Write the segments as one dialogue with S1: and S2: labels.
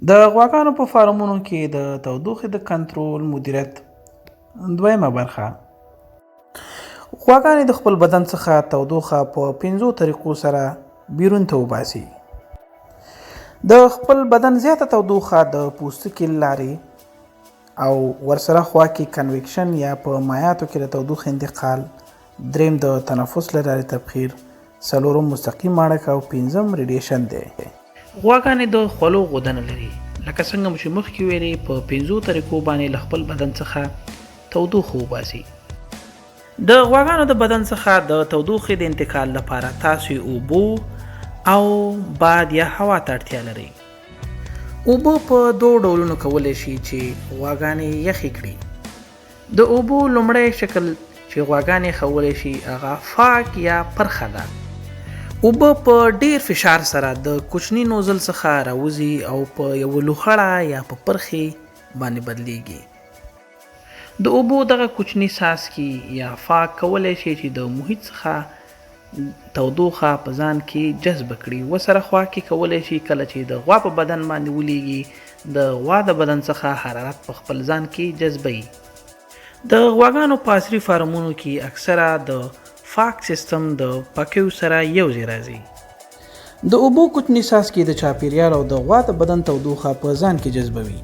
S1: د غواګانو په فارمونو کې د تودوخې د کنترول مدیریت دویمه برخه. غواګانې د خپل بدن څخه تودوخه په پنځو طریقو سره بیرون ته وباسي. د خپل بدن زیاته تودوخه د پوستکي لارې او ورسره خوا کې کنویکشن یا په مایعاتو کې د تودوخې انتقال، دریم د تنفس له لارې تبخیر، څلورم مستقیم اړک او پنځم ریډیشن دی. غواګانې د خولو غده نه لري. لکه څنګه مو چې مخکې ویلي په پنځو طریقو باندې له خپل بدن څخه تودوخه وباسي. د غواګانو د بدن څخه د تودوخې د انتقال لپاره تاسو اوبو او باد یا هوا ته اړتیا لرئ. اوبه په دوو ډولونو کولی شي چې غواګانې یخې کړي. د اوبو لومړی شکل چې غواګانې یخولی شي هغه فاک یا پرخه ده. اوبه په ډیر فشار سره د کوچني نوزل څخه راوځي او په یوه لوخړه یا په پرخې باندې بدلیږي. د اوبو دغه کوچني څاڅکي یا فاک کولی شي چې د محیط څخه تودوخه په ځان کې جذب کړي. وسره خوا کې کولی شي کله چې د غوا په بدن باندې ولیږي د غوا د بدن څخه حرارت په خپل ځان کې جذبوي. د غواګانو په عصري فارمونو کې اکثره د فاک سیستم د پکیو سره یو ځای راځي. د اوبو کوچني څاڅکي د چاپیریال او د غوا د بدن تودوخه په ځان کې جذبوي.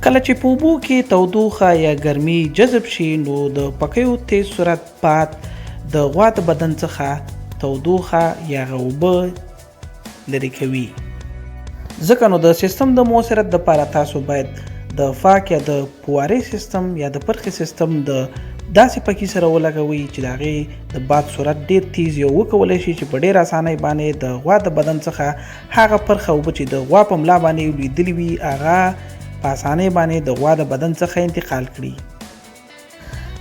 S1: کله چې په اوبو کې تودوخه یا ګرمي جذب شي نو د پکیو تیز سرعت باد د غوا د بدن څخه تودوخه یا هغه اوبه لرې کوي. ځکه نو د سیستم د موثریت لپاره تاسو باید د فاک یا د فوارې سیستم یا د پرخې سیستم د داسې پکې سره ولګوئ چې د هغې د باد سرعت ډیر تیز یو وکولای شي چې په ډیر اسانۍ باندې د غوا د بدن څخه هغه پرخه اوبه چې د غوا په ملا باندې لویدلې وي هغه په اسانۍ باندې د غوا د بدن څخه انتقال کړي.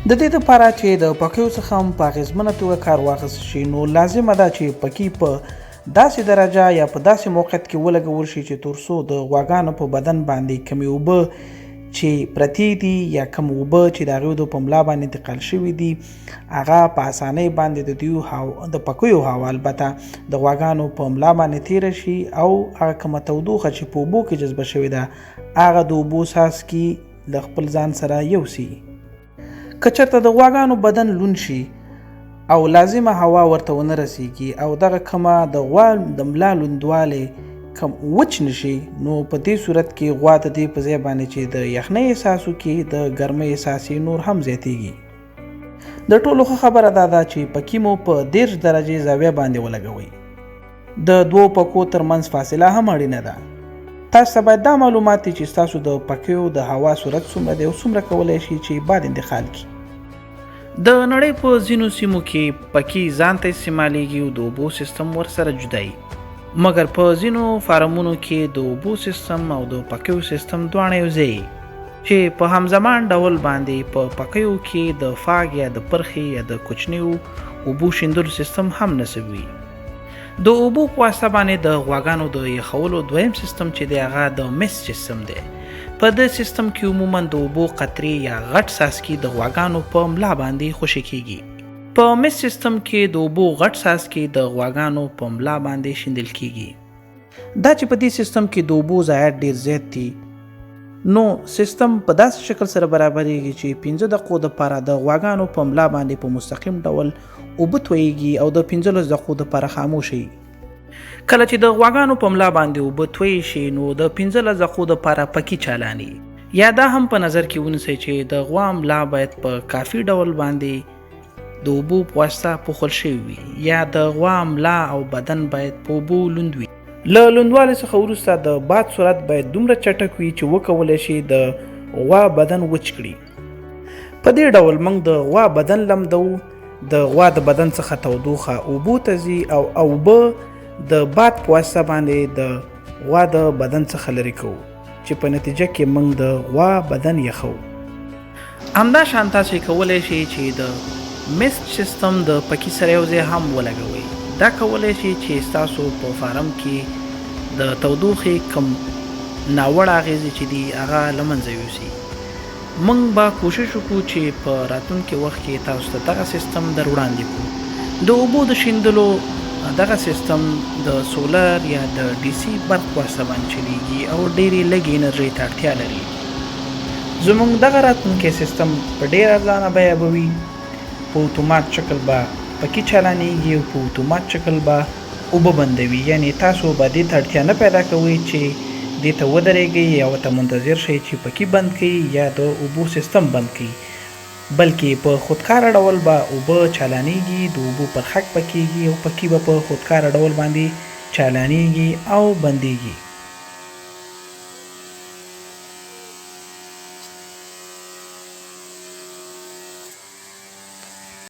S1: د دې لپاره چې د پکیو څخه هم په اغیزمنه توګه کار واخیستل شي نو لازمه ده چې پکې په داسې درجه یا په داسې موقعیت کې ولګول شي چې تر څو د غواګانو په بدن باندې کمې اوبه چې پرتې دي یا کم اوبه چې د هغوی د په ملا باندې انتقال شوي دي هغه په اسانۍ باندې د دیو د پکیو هوا البته د غواګانو په ملا باندې تیره شي او هغه کومه تودوخه چې په اوبو کې جذبه شوې ده هغه د اوبو څاڅکي له خپل ځان سره یوسي. که چېرته د غواګانو بدن لوند شي او لازمه هوا ورته ونه رسیږي او دغه کومه د غوا د ملا لوندوالی کم وچ نشي نو په دې صورت کې غوا د دې په ځای باندې چې د یخنۍ احساس وکړي د ګرمۍ احساس یې نور هم زیاتیږي. د ټولو ښه خبره دا ده چې پکې مو په 30 درجې زاویه باندې ولګوئ. د دوو پکو تر منځ فاصله هم اړینه ده. تاسو ته باید دا معلومات وي چې ستاسو د پکیو د هوا سرعت څومره دی او څومره کولای شي چې باد انتقال کړي. د نړۍ په ځینو سیمو کې پکې ځان ته استعمالیږي او د اوبو سیستم ورسره جدا وي، مګر په ځینو فارمونو کې د اوبو سیستم او د پکیو سیستم دواړه یو ځای وي چې په همزمان ډول باندې په پکیو کې د فاګ یا د پرخې یا د کوچنیو اوبو شیندلو سیستم هم نصب وي. د اوبو په واسطه باندې د غواګانو د یخولو دویم سیستم چې دی هغه د مس سیستم دی. په دې سیستم کې عموما د اوبو قطرې یا غټ څاڅکي د غواګانو په ملا باندې خوشې کیږي. په مس سیستم کې د اوبو غټ څاڅکي د غواګانو په ملا باندې شیندل کیږي. دا چې په دې سیستم کې د اوبو ضایعات ډیر زیات دي نو سیستم په داسې شکل سره برابریږي چې 15 دقیقو دپاره د غواګانو په ملا باندې په مستقیم ډول اوبه تویږي او د 15 دقیقو دپاره خاموشه وي. کله چې د غواګانو په ملا باندې اوبه توی شي نو د 15 دقیقو دپاره پکې چالاني. یا دا هم په نظر کې ونیسئ چې د غوا ملا باید په کافي ډول باندې د اوبو په واسطه پوښل شوی وي یا د غوا ملا او بدن باید په اوبو لوند وي. له لوندوالي څخه وروسته د باد سرعت باید دومره چټک وي چې وکولی شي د غوا بدن وچ کړي. په دې ډول موږ د غوا بدن لمدوو، د غوا د بدن څخه تودوخه اوبو ته ځي او اوبه د باد په واسطه باندې د غوا د بدن څخه لرې کوو چې په نتیجه کې موږ د غوا بدن یخوو. همدا شان تاسو کولی شئ چې د میست سیستم د پکي سره یو ځای هم ولګوئ. دا کولی شي چې ستاسو په فارم کې د تودوخې کوم ناوړه اغیزې چې دي هغه له منځه یوسي. موږ به کوشش وکړو چې په راتلونکي وخت کې تاسو ته دغه سیستم در وړاندې کړو. د اوبو د شیندلو دغه سیستم د سولر یا د ډي سي برق واسطه باندې چلیږي او ډېرې لږې انرژۍ ته اړتیا لري. زموږ دغه راتلونکی سیستم په ډېر ارزانه بیه به وي، په اتومات شکل به پکې چالانیږي او په اتومات شکل به اوبه بندوي، یعنې تاسو به دې ته اړتیا نه پیدا کوئ چې دې ته ودرېږئ یا ورته منتظر شئ چې پکې بند کړئ یا د اوبو سیستم بند کړئ، بلکې په خودکاره ډول به اوبه چالانېږي، د اوبو پرخک به کېږي او پکي به په خودکاره ډول باندې چالانېږي او بندېږي.